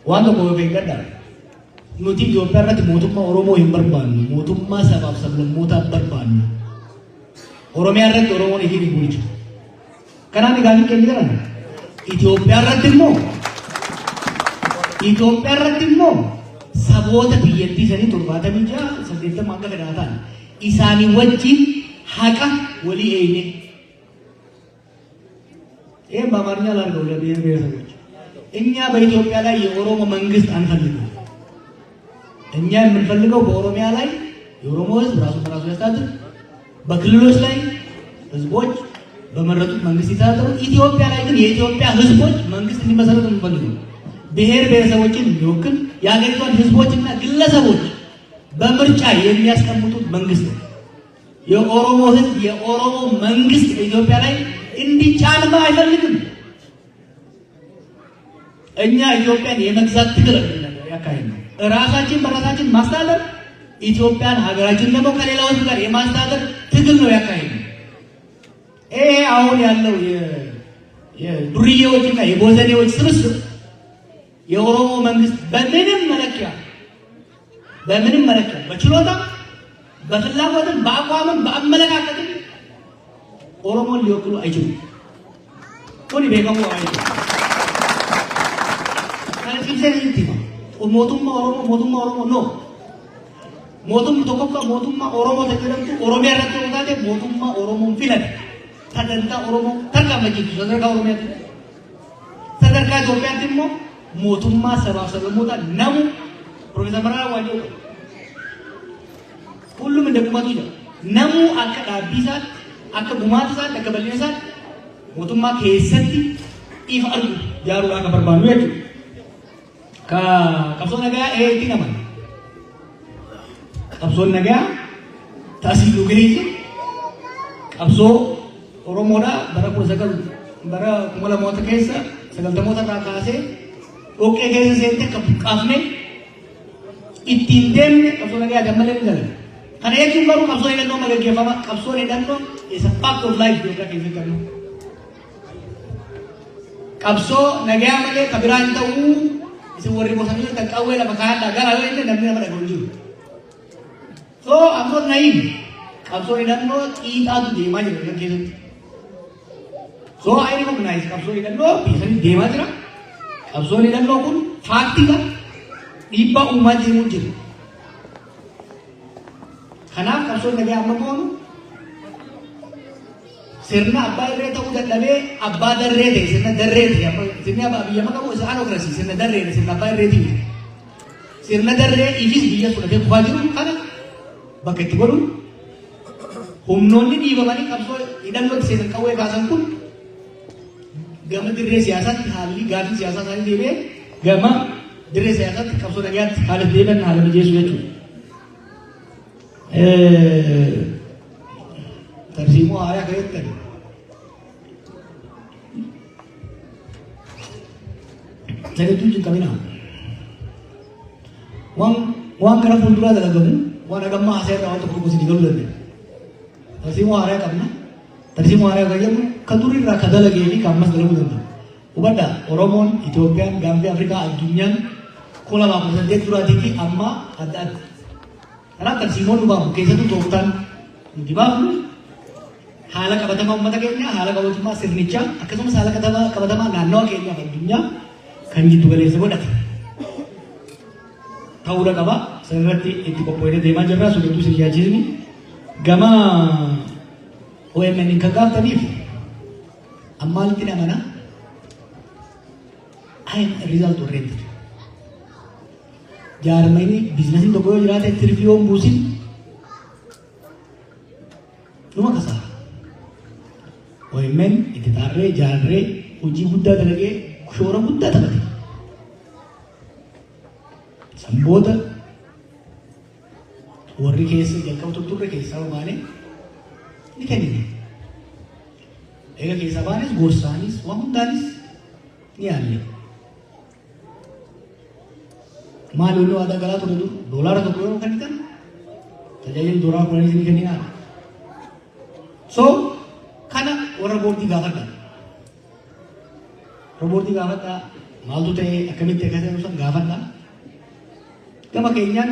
Waan tokko of eeggadhaa. Nuti Itoophiyaa irratti mootummaa Oromoo hin barbaannu. Mootummaa sabaaf sablammootaa barbaannu. Oromiyaa irratti Oromoon ifiin hin bulchu. Kanaaf gaafiin keenya jiran Itoophiyaa irratti immoo saboota biyyattii sanii 76, 80 hanga fedhaa ta'an isaanii wajjin haqa walii eeyne. ይህም በአማርኛ ላድርገው ለብሔር ብሔረሰቦች። እኛ በኢትዮጵያ ላይ የኦሮሞ መንግስት አንፈልግም። እኛ የምንፈልገው በኦሮሚያ ላይ የኦሮሞ ህዝብ ራሱን በራሱ ያስተዳድር፣ በክልሎች ላይ ህዝቦች በመረጡት መንግስት ይተዳደሩ። ኢትዮጵያ ላይ ግን የኢትዮጵያ ህዝቦች መንግስት እንዲመሰረት የምንፈልገው ብሔር ብሔረሰቦችን የሚወክል፣ የሀገሪቷን ህዝቦችና ግለሰቦች በምርጫ የሚያስቀምጡት መንግስት ነው። የኦሮሞ ህዝብ የኦሮሞ መንግስት በኢትዮጵያ ላይ እንዲጫንማ አይፈልግም። እኛ ኢትዮጵያን የመግዛት ትግል ያካሄድ ነው። ራሳችን በራሳችን ማስተዳደር፣ ኢትዮጵያን ሀገራችን ደግሞ ከሌላው ህዝብ ጋር የማስተዳደር ትግል ነው ያካሄድ ነው። ይሄ አሁን ያለው የዱርዬዎችና የቦዘኔዎች ስብስብ የኦሮሞ መንግስት በምንም መለኪያ፣ በምንም መለኪያ፣ በችሎታ፣ በፍላጎትም፣ በአቋምም፣ በአመለካከትም ኦሮሞን ሊወክሉ አይችሉም። Kuni beekamuu qaba. Kana cimsee itti hima. Mootummaa Oromoo, mootummaa Oromoo no. Mootummaa tokkoffaa, mootummaa Oromoo ta'e jedhamtu Oromiyaa irratti yoo taate, mootummaa Oromoon filate. Sagantaa Oromoo tarkaanfachiisu sadarkaa Oromiyaatti. Sadarkaa Itoophiyaatti immoo mootummaa sabaaf sablammoota namu Profeesar Mararaa waan jedhu ሁሉም እንደ ቁመቱ jedha. Namuu akka dhaabbii isaatti, akka gumaata isaatti, akka bal'ina isaatti mootummaa keessatti ifa argu ijaaruudhaan akka barbaannu jechuudha. Ka qabsoo nagaa eetti naman. Qabsoon nagaa taasii nu geesse qabsoo Oromoodhaa bara 19 bara 2000moota keessa, 90moota irraa kaasee dhoqqee keessa seente akka buqqaafne ittiin deemne qabsoo nagaa dammalee ni dalaga. Kana jechuun garuu qabsoon hidhannoo ma gaggeeffama. Qabsoon hidhannoo is a fact of life Itoophiyaa keessatti argamu. Qabsoo nagaa malee ka biraa hin ta'uu, isin warri bosona jirtan qawwee lama kaa'adhaa gara yoo inni namni nama dhaga'u hin jiru. So I'm not naive. Qabsoon hidhannoo xiixaatu deemaa jira biyya keessatti. So I recognize qabsoon hidhannoo biyya sanii deemaa jira. Qabsoon hidhannoo kun faaktiidha. Dhiibbaa uumaa deemuu jira. Kanaaf qabsoon nagaa amma goonu sirna abbaa irree ta'uu dadhabee abbaa darree ta'e, sirna darree ta'e, sirni abbaa biyya qabu isa anocracy, sirna darree, sirna abbaa irreetii miti. Sirna darree ifis biyya fudhatee kufaa jiru kana bakka itti godhu, humnoonni dhiibamanii qabsoo hidhannootti seenan, qawwee kaasan kun gama dirree siyaasaatti haalli gaafii siyaasaa isaanii deebi'ee gama dirree siyaasaatti qabsoo nagayaatti haala deebi'an haala mijeessu jechuudha. Tarsiimoo haaraa akka jettan sagantuun cinqamina. Waan gara fuulduraa dalagamu, waan hagammaa haasaa irraa waan tokko tokko isin galuu danda'a. Tarsiimoo haaraa qabna. Tarsiimoo haaraa kan jennu kan durii irraa ka dalagee fi kan ammas dalaguu danda'a. Hubadhaa, Oromoon, Itoophiyaan, Gaanfi Afrikaa, addunyaan 2018 duraatii fi amma adda adda. Kanaaf tarsiimoon nu baafnu, keessattuu tooftaan nuti baafnu, haala qabatamaa uummata keenyaa, haala qabatamaa sirnichaa, akkasumas haala qabatamaa naannawa keenyaa fi addunyaa kan jiddu galeessa godhate ta'uudha qaba. San irratti itti qophoonee deemaa jirra. Sun hedduu isin yaachisni. Gama OMN kan gaafataniif ammaalitti amana. I am result oriented. Jaarmayni biizinasiin tokko yoo jiraate, tirfii yoo hin buusin numa kasaara. OMN itti taarree jaarree hojii guddaa dalagee shoora guddaa taphate. Sanboota warri keessa jalqaba turre keessaa baane ni kennine. Egaa keessaa baanes gorsaanis waan hundaanis ni yaalle. Maali wanni waadaa galaa ture dur? $1 yoo kennitan tajaajila $10 isinii kenninaa. So kana warra boordii gaafadha. Warra boordii gaafadha. Maaltu ta'e, akkamitti akka ta'e san gaafadha. Gama keenyaan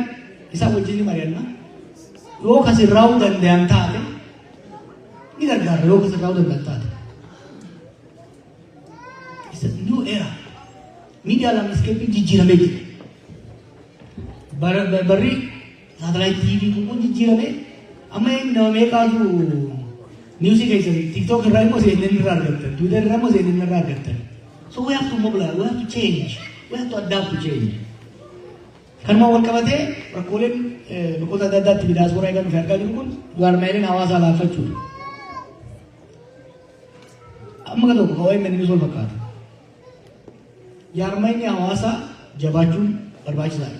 isaan wajjin ni mari'anna. Yoo kasirraa'uu danda'an taate ni gargaara, yoo kasirraa'uu danda'an taate. It's a new era. Media landscape jijjiiramee jira. Barri satellite TV kun jijjiiramee amma nama meeqaatu news keessan TikTok irraa immoo CNN irraa argattan, Twitter irraa immoo CNN irraa argattan. So we have to mobilize, we have to change, we have to adapt to change. Kanuma wal qabatee rakkooleen bakkoota adda addaatti diaspora eegan nufi argaa jiru kun jaarmaaleen hawaasaa laaffachuudha. Amma ka tokko ka OMN wal fakkaata. Jaarmayni hawaasaa jabaachuun barbaachisaadha.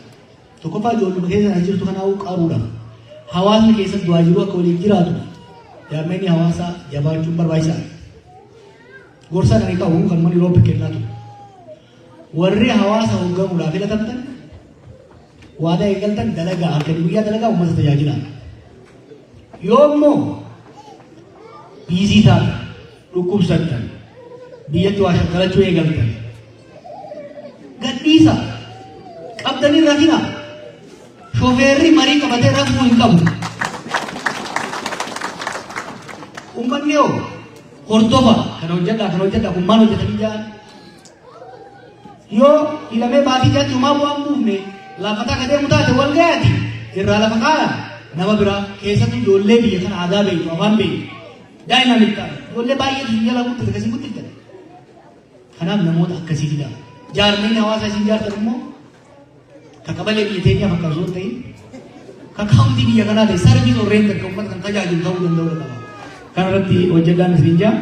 Tokkoffaa, ijoolluma keessa as jirtu kanaafuu qaruudha. Hawaasni keessatti du'aa jiru akka waliin jiraatu jaarmayni hawaasaa jabaachuun barbaachisaadha. Gorsa kan qabu kan manni yeroo kennaa ture. Warri hawaasa hoogganuudhaaf filatamtan, waadaa eegaltan dalagaa, halkanii guyyaa dalagaa, uummata tajaajilaa. Yoo immoo busy taatan, dhukkubsattan, biyyatti waa shakkalachuu eegaltan, gadhiisa, qabdanii rafina. Shofeerri marii qabatee rafuu hin qabu. Uummanni hoo hordofa, kana hojjedhaa, kana hojjedhaa, kun maal hojjetanii ja'an. Yoo filamee baatii jaatti homaa bu'aan buufne, laafataa ka deemu taate, wal gayaati irraa lafa kaaya, nama biraa, keessattuu ijoollee biyya kana aadaa beektu, afaan beektu, dynamic ta'an, ijoollee baay'eetu isin jala guddate, akkasiin guddiftan. Kanaaf namoota akkasii fidaa. Jaarmeen hawaasaa isin jaartan immoo ka qabalee biyya teenyaa fakkaatu osoo hin ta'in, ka county biyya kanaa ta'e, service oriented, kan uummata kan tajaajilu ta'uu danda'uu qaba. Kanarratti hojjedhaan isin jaa.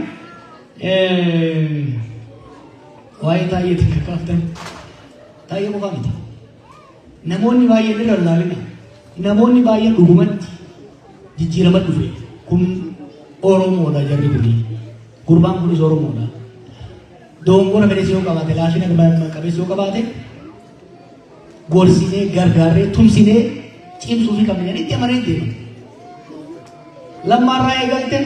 Waa'ee taayyeetiin kakkaaftan, taayyee qofaa miti. Namoonni baay'een irra ilaalina. Namoonni baay'een dhugumatti jijjiirama dhufe. Kun Oromoodha jarri kuni. Gurbaan kunis Oromoodha. Dongora fedhes yoo qabaate, laafina qabeessa yoo qabaate, gorsinee, gargaarree, tumsinee cimsuu fi qabna jedhanii itti amananii deeman. Lammaarraa eegalte,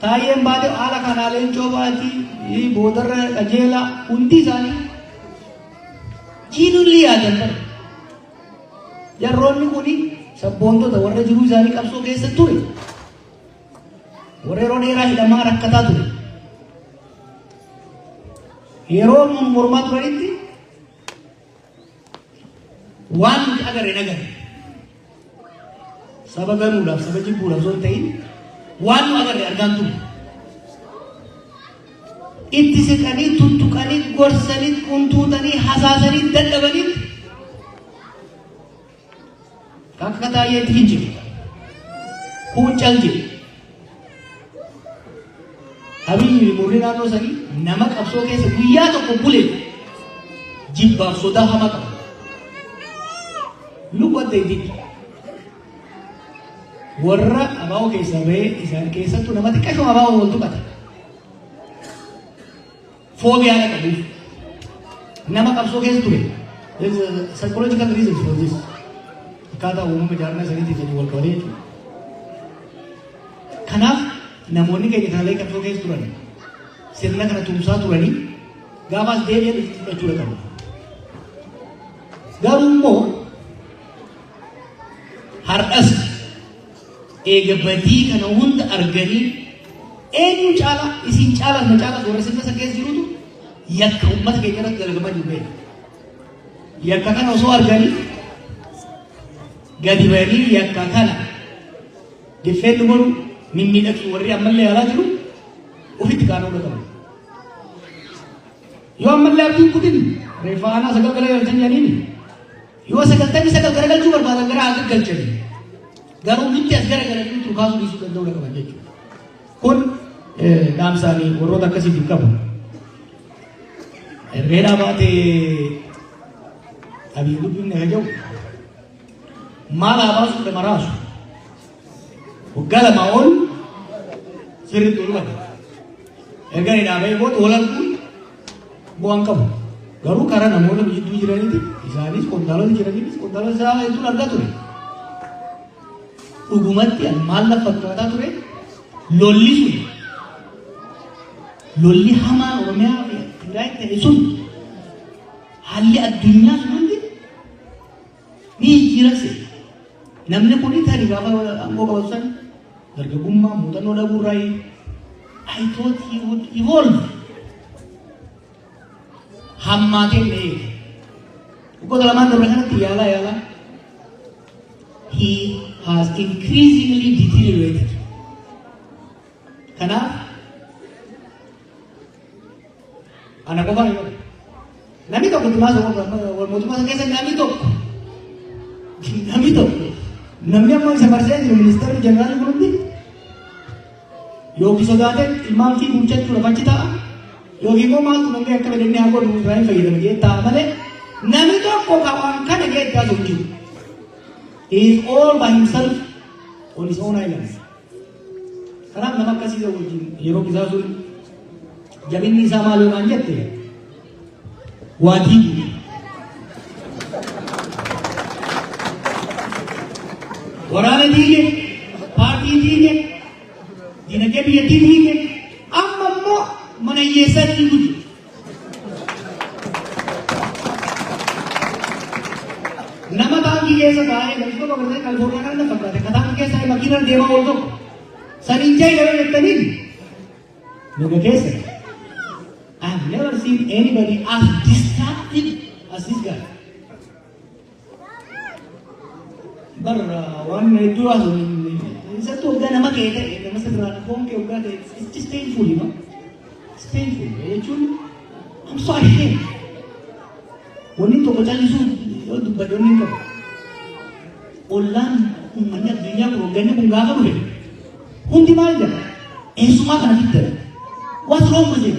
taayyeen baate, haala kanaa leencoo baatii boodarra qajeelaa, hundi isaanii jiinulli yaadan bara. Jarroonni kuni sabboontota warra jiruu isaanii qabsoo keessa ture. Warra yeroo dheeraa hidhamaa rakkataa ture. Yeroo mormaa turanitti waan nuti agarre nagarre. Saba ganuudhaaf, saba jibbuudhaaf osoo hin ta'in, waan nu agarre argaan turre. Itti siqanii, tuttuqanii, gorsanii, quntuutanii, hasaasanii dadhabanii akka taayyeetti fincile. Kun cal jedhe. Abiyyi murri naannoo sanii nama qabsoo keessa guyyaa tokko bule jibbaaf sodaa hamaa qaba. Look what they did. Warra abaa'oo keessaa bahee, isaan keessattuu nama xiqqashoo abaa'oo wal tuqata. Phobia qabuuf. Nama qabsoo keessa ture. There is a psychological reasons for this. Akkaataa uumama jaarmaa saniitiin sanii wal qabatee jechuudha. Kanaaf namoonni keenya kanallee qabsoo keessa turan, sirna kana tumsaa turanii, gaafaas deebi'an itti fudhachuu qabu. Garuu immoo har'as eega badii kana hunda arganii, eenyu caala, isin caala, na caala, warra sirna isa keessa jirutu yakka uummata keenya irratti dalagamaa jiru beeka. Yakka kana osoo arganii gadi ba'anii yakka kana defend godhu, mimmiidhagsu, warri ammallee yaalaa jiru ofitti qaana'uu qabu. Yoo ammallee abdiin kutin, reeffa aanaa sagal garagalchan jedhaniini. Yoo 99 garagalchuu barbaadan gara haa gaggalchani. Garuu nutti as garagalanii nutti kaasuu dhiisuu danda'uu qaban jechuudha. Kun dhaamsaanii warroota akkasiitiif qabu. Herreedhaa baatee Abiy dubbifne ka jedhu maal haa baasu dhama raasu. Waggaa 2 ol sirriitti ol hubate. Erga inni dhaabee booda wal arguun bu'aan qabu. Garuu karaa namoota jidduu jiraniiti, isaanis qondaalota jiraniinis, qondaalota isaa hedduun argaa ture. Dhugumatti maal na fakkaataa ture, lolli sun, lolli hamaan Oromiyaa fi Tigraay ta'e sun, haalli addunyaa sun hundi ni jijjiirase. Namni kun tarii gaafa aangoo qabatu san dargaggummaa, muuxannoo dhabuurraa, I thought he would evolve. Hammaatee hin eege. Waggoota lamaan darbe kanatti yaalaa yaalaa he has increasingly deteriorated. Kanaaf ana qofaan hin qabu. Namni tokko itti maasa mootummaa sana keessa namni tokko, namni amma isa marsee jiru, ministeerri jeneraalli kun hundi yookiin sodaatee ilmaan fi bulchachuudhaaf achi ta'a, yookiin immoo maaltu namni akka fedhe haa godhu, irraa hin fayyadama jee ta'a malee namni tokko kan waan kana jee itti haasa'u hin jiru. He is all by himself on his own island. Kanaaf nama akkasii isa wajjin yeroo qisaasuun, jabinni isaa maal yoo naan jette, waa diigu. Waraana diige, paartii diige, dinagdee biyyattii diige, amma immoo mana hiyyeessaa diigu jiru. Nama taankii keessa taa'ee, namichi tokko agartee, Kaalifoorniyaa kana na fakkaate, ka taankii keessa taa'ee makiinaan deemaa oolu tokko saniin jaa yeroo jettaniin naga keessa. I have never seen anybody as destructive as this guy. Bar waan hedduu haasa'u isatti waggaa nama kee ta'e, nama sirraan foon kee waggaa ta'e, it's just painful. It's painful jechuun, I'm so ashamed. Wanni tokko callisuu yoo dubbadhe wanni hin qabu. Ollaan, uummanni addunyaa kun, hogganni kun gaafa dhufe hundi maal jedha? Eessumaa kana fiddan? What's wrong with him?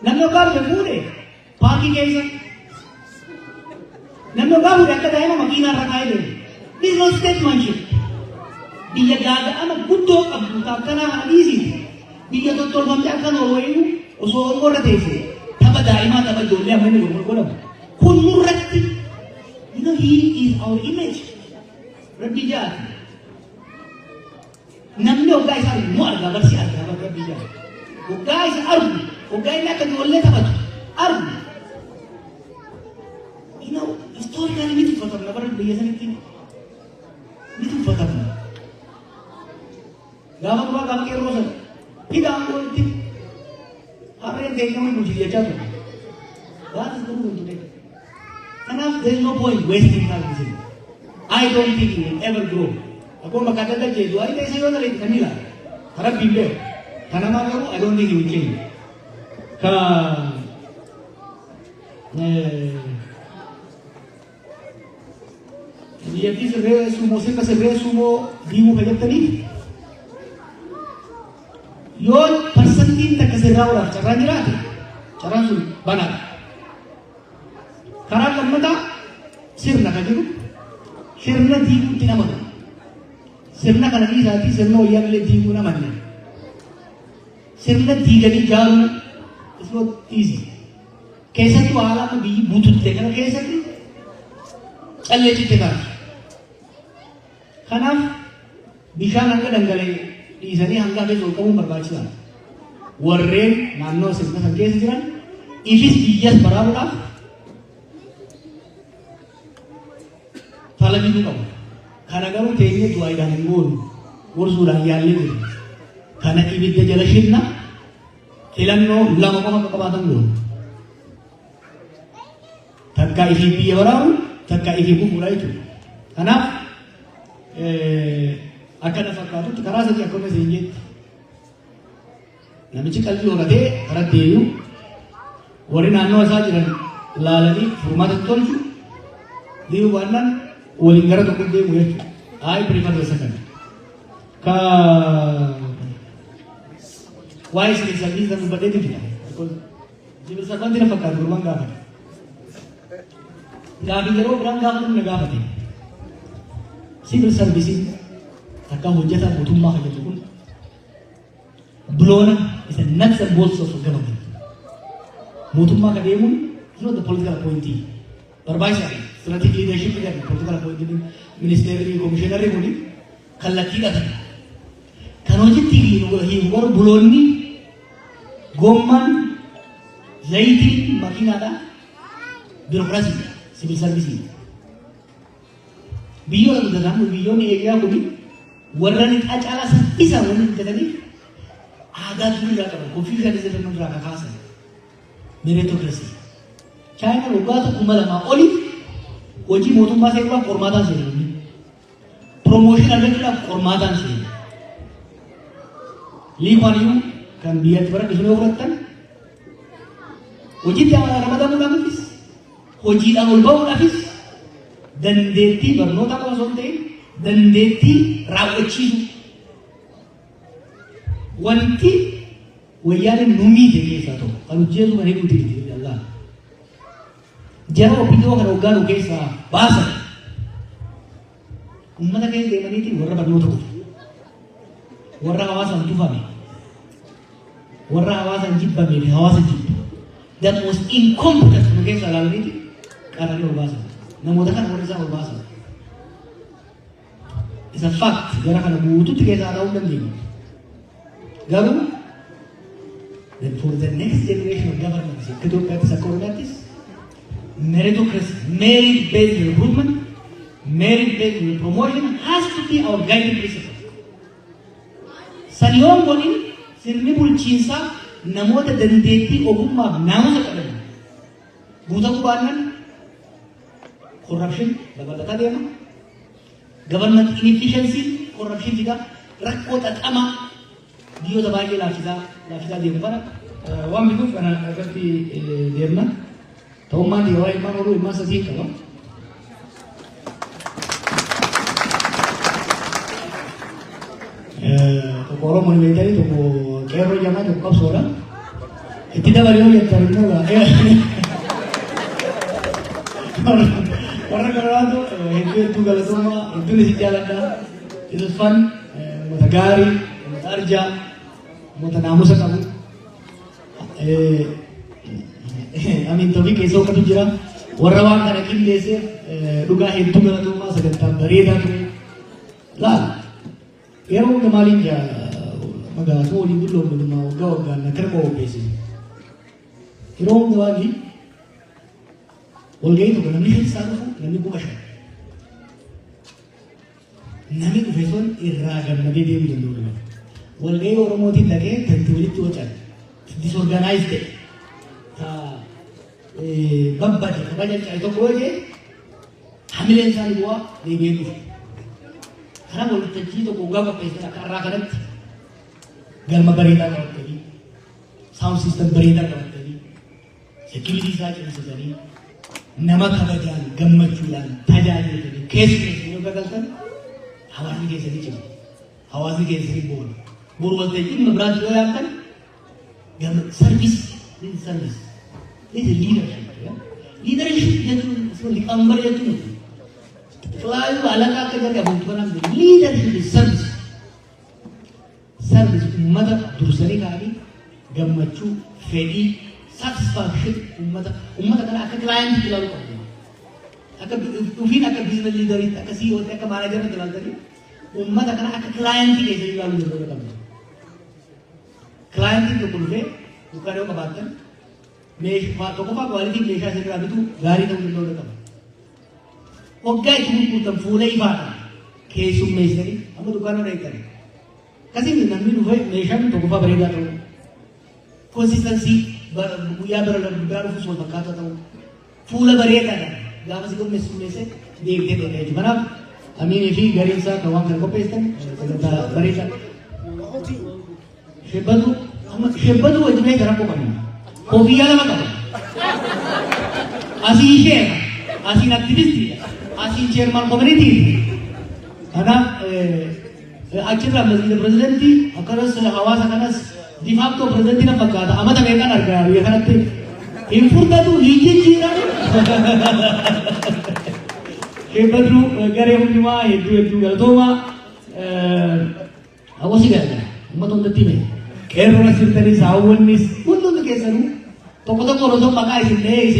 Namni hoggaa dhufe fuudhe paarkii keessa. Namni hoggaa fuudhe akka daa'ima makiinaa irra kaa'ee deemu. This is not statesmanship. Biyya gaaga'ama guddoo qabdu akkanaa kana dhiisiiti. Biyya tottolfamte akka Noorweeyyu osoo ol irra teesse tapha daa'imaa, tapha ijoollee amma inni godhamu godhamu. Kun nurratti, he is our image. Rabbi jaati. Namni hoggaa isaa argu nu argaa barsi argaa bar Rabbi jaati. Hoggaa isa argu, hoggaa inni akka ijoollee taphatu argu. Historically ni tuffatamna bara biyya sanitti ni tuffatamna. Gaafa duraa, gaafa qeerroo sana hidha aangoo itti harreen teenya bulchiti jechaa ture. That is the rule today. Kanaaf there is no point wasting time with him. I don't think he will ever grow. Akkuma bakka adda addaa jedhu ayi ta'e yoo ta'e kan ilaala. Ka Rabbiin beeku. Ka namaa garuu I don't think he will change. Ka biyyattii sirreessuu moo, sirna sirreessuu moo diiguu ka jettaniif, yoo parsantiin takka sirraa'uudhaaf carraan jiraate, carraan sun banaadha. Karaa lammataa sirna kan jiru, sirna diiguutti namanu. Sirna kana dhiisaatii sirna wayyaa diiguu namanne. Sirna diiganii ijaaruu is not easy. Keessattuu haala amma biyyi bututte kana keessatti callee citte taati. Kanaaf bishaan hanga dhangala'e dhiisanii hanga keessa ol qabuun barbaachisaadha. Warreen naannoo sirna san keessa jiran ifis biyyas baraaruudhaaf falamituu qabu. Kana garuu teenyee du'aayidhaan hin goonu, gorsuudhaan yaallee jiru. Kana ibidda jala shinna, filannoo lama qofa akka qabaatan goonu. Takka ifii biyya baraaru, takka ifii kufuudha jechuudha. Kanaaf akka na fakkaatutti karaa sadii akkuma isin jetti. Namichi qalbii horatee karaa deebi'u, warri naannoo isaa jiran laalanii furmaata tolchu, deebi'u baannaan waliin gara tokko deemu jechuudha. I prefer the second. Ka waa'ee civil service san dubbadheetu jira. Because civil servant na fakkaatu gurbaan gaafate. Gaafi yeroo biraan gaafatu na gaafate. Civil service takka hojjetaa mootummaa kan jedhu kun biloona is a nuts and bolts of government. Mootummaa ka deemuun is not the political appointee. Barbaachisaadha. Strategic leadership jedhama political appointee, ministeerri, komishinarri kuni kallattii dhatan. Kan hojiitti hiiku garuu buloonni gommaan Zayitiin makiinaadha, biirokiraasii, civil service. Biyyoota guddatan, biyyoonni Eeshiyaa kun warra lixaa caalaa saffisaan wanni guddataniif aadaa durii irraa qaban, Confucianism irraa kakaasan, meritocracy. Chaayinaan waggaa 2000 oliif hojii mootummaa seenuudhaaf qormaataan seenu. Promotion argachuudhaaf qormaataan seenu. Lee Kuan Yew kan biyyatti bara yoo fudhattan, hojiitti ramadamuudhaafis, hojiidhaan ol ba'uudhaafis, dandeettii barnoota qofa osoo hin ta'in dandeettii raawwachiisu. Wanti Wayyaaneen nu miite keessaa tokko kan hojjetu kan hidhuuti miti Allah. Jara OPDO kana hoggaa nu keessaa baasan, uummata keessa deemaniiti warra barnoota qofa, warra hawaasaan tufame, warra hawaasaan jibbamee fi hawaasa jibbu, that was incompetent, nu keessaa ilaalaniiti qaranii ol baasan. Namoota kana warra isaan ol baasan. Isa fact gara kana guututti keessaa ta'uu hin dandeenyu. Garuu then for the next generation of governments, akka Itoophiyaattis akka Oromiyaattis, meritocracy, merit based recruitment, merit based promotion has to be our guiding principle. San yoon godhin, sirni bulchiinsaa namoota dandeettii, ogummaaf naamusa qaban guutamuu baannaan, corruption babal'ataa deema. Government inefficiency corruption fida, rakkoo xaxamaa biyyoota baay'ee laaffisaa laaffisaa deemu kana waan bituuf kana irratti deemna. Ta'ummaan yeroo ilmaan horuu ilmaan sadii qaba. Tokko Oromoo ni beektanii, tokko qeerroo jedhama, tokko qabsoodha. Itti dabalee yoo jettan immoo warra karaatu hedduu hedduu galatoomaa, hedduun isin jaaladha. It was fun. Uummata gaarii, uummata arjaa, uummata naamusa qabu. Amiin Toofiq keessa uffatu jira. Warra waan kana qindeesseef dhugaa hedduu galatoomaa, sagantaa bareedaa ture. Laal, yeroo hunda maaliin jaa, magaalaa waliin dulloomne waggaa waggaan akkana qopheessine. Yeroo hunda waan walgahii tokko namni keessaa dhufu namni 5,000. Namni dhufe sun irraa gammadee deemuu danda'u qaba. Walgahii Oromootiin dhaqee tanti walitti wacan, disorganized ta'e, ta babbade, kabaja caale tokko yoo ta'e, hamileen isaanii bu'aa deebi'ee dhufu. Kanaaf waltajjii tokko waggaa qopheessan akka har'aa kanatti galma bareedaa qabattanii, sound system bareedaa qabattanii, security isaa cimsitanii, nama kabajaan gammachuudhaan tajaajiltanii keessummeessanii yoo gagaltan, hawaasni keessanii cima. Hawaasni keessanii boona. Boru waltajjii dhimma biraatti yoo yaaddan, service, this is service. This is leadership. Yeah? Leadership jechuun liqambar jechuun miti. Xilaayu alaqaa akka jarri abuutu kanaan, leadership is service. Service uummata dursanii ka'anii gammachuu, fedhii, satisfaction uummata kana akka client ilaaluu qabdu. Akka dhufiin akka business leaderiitti, akka CEO, akka manager ilaaltanii, uummata kana akka client keessanii ilaaluu danda'uu qabdu. Clientiin tokko dhufee dukkaana yoo qabaattan, meeshaa tokkoffaa qualityn meeshaa isin irraa bitu gaarii ta'uu danda'uu qaba. Waggaa itti gurgurtan fuula ifaadhaan keessummeessanii amma dukkaana dheektan. Akkasiin namni dhufee meeshaan tokkoffaa bareedaa ta'uu, consistency guyyaa bira biraa dhufus wal fakkaataa ta'uu, fuula bareedaadhaan gaafa si qopheessummeesse deebitee dheedha jechuudha. Kanaaf Amiinii fi gariin isaa kan waan kana qopheessan sagantaa bareedaa. Shebbatu amma shebbatu wajjin meeshaa rakkoo qabna. Koofiyyaa lama qaba. Asii ishee, asiin activistiidha. Asiin chairman community. Kanaaf achirraa masgiida pirezidantii, akkasumas hawaasa kanas de facto pirezidantii na fakkaata. Amata meeqaan argaa biyya kanatti hin furdatu, hin jijjiiramu. Shebbatu garee hundumaa hedduu hedduu galatooma. Hawaasi garagara uummata hundatti hime. Qeerroon as jirtanis, haawwannis, hundumti keessanuu tokko tokko osoo maqaa isin dhahee isin